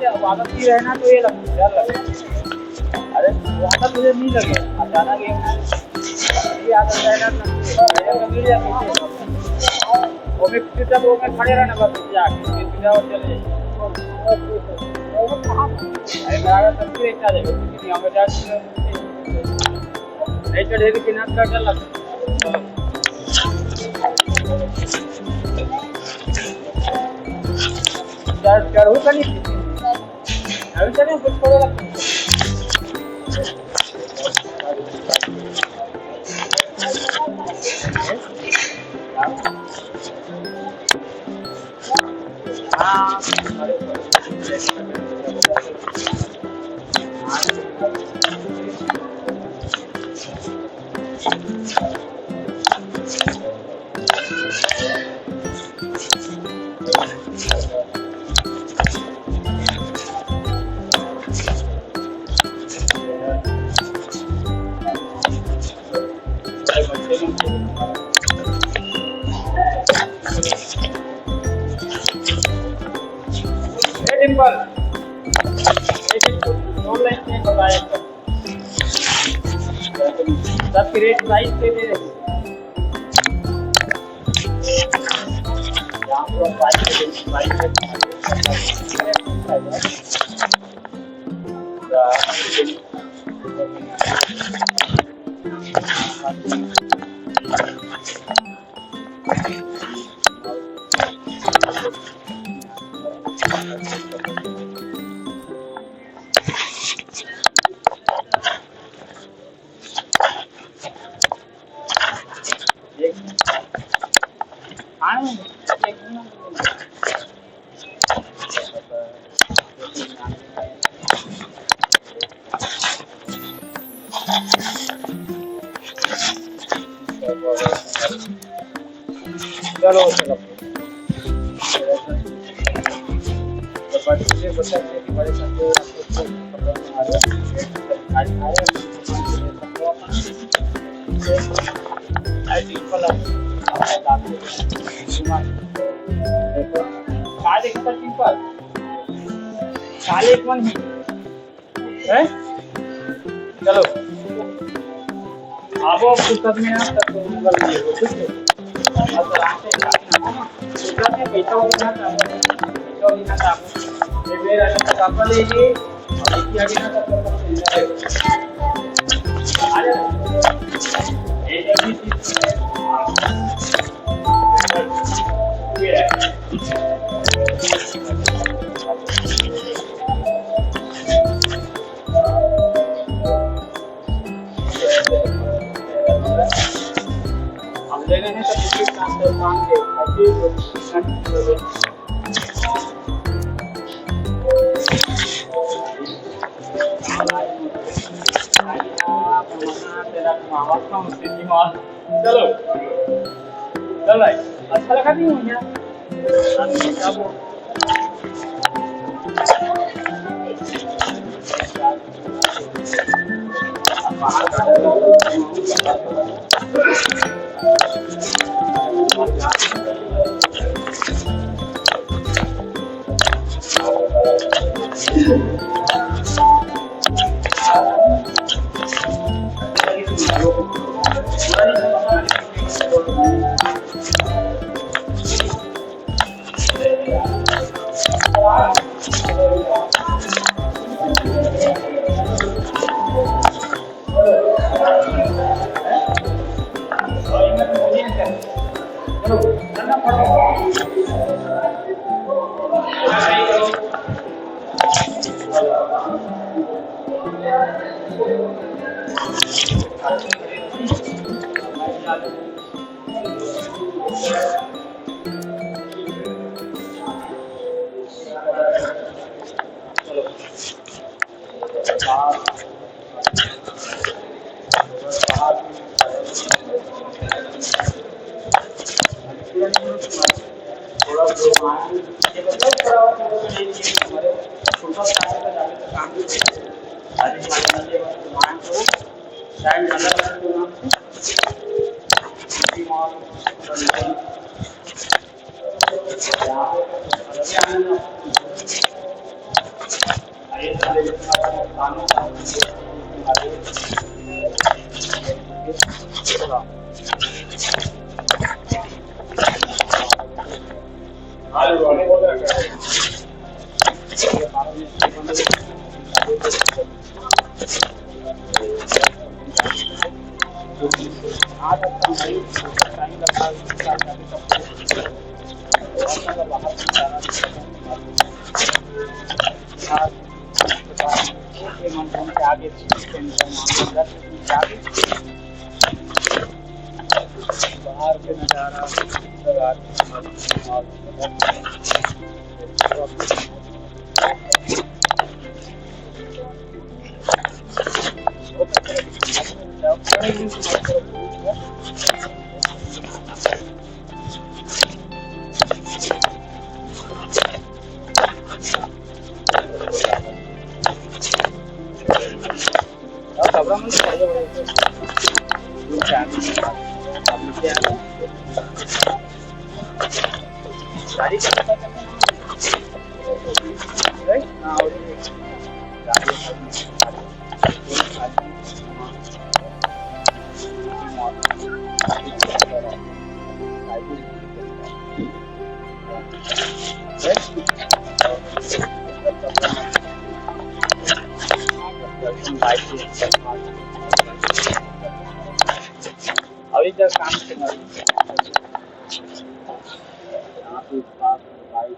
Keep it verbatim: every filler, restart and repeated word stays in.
अब आदत नहीं रहना तो ये लगता है, डर लगता है। अरे, वो आदत मुझे नहीं लगे, अचानक ये, ये आदत रहना तो मेरे को गिर जाती है। वो भी चुपचाप वो में खड़े रहना बस, जाके फिर सीधा वो चले। अरे, मेरा अगर सब कुछ एक साथ है, कुछ नहीं, हमें डर नहीं लगता। नहीं तो ढेर किनार का डर लगता। चढ़-, चढ़ू का नहीं? अभी चले, कुछ पड़ेगा। हाँ। ए, डिंपल, ए, डिंपल, दो लाइन में बताया कर। सबके रेट प्राइस पे दे दे। यहाँ पर प्राइस पे, प्राइस पे। चलो, चलो। तो बच्चे, बच्चा के हमारे साथ जो आपको कोई प्रॉब्लम आ रहा है, आई डिंपल, आप, आप, आप, काले एक पर डिंपल, काले एक मन ही। हैं? चलो। आबो फुर्सत में ना, तब तो नंबर लिए हो, ठीक है? अब तो आराम से जाके ना, फुर्सत में पैसा हो ना, तब पैसा हो ना, तब ये मेरा पापा लेंगे, और इतनी आगे ना, तब तो आ जाओ। ये जल्दी से, ये है। हम ले रहे हैं तो बिल्कुल ट्रांसफर काम के, अभी वो तेरा मामा का उसके दिमाग। चलो, चल भाई, अच्छा लगा नहीं हो गया? थोड़ा जो मान, ये मतलब थोड़ा और थोड़ा सा नहीं किया हमारे छोटा सा काम भी करते हैं। अरे, मान लो, मान लो, टाइम ज्यादा लगता है तो ना, दिमाग, यहाँ पे, यहाँ पे, बाहर के नजारा, अभी तक काम करना। यहाँ पे बात, बाइक,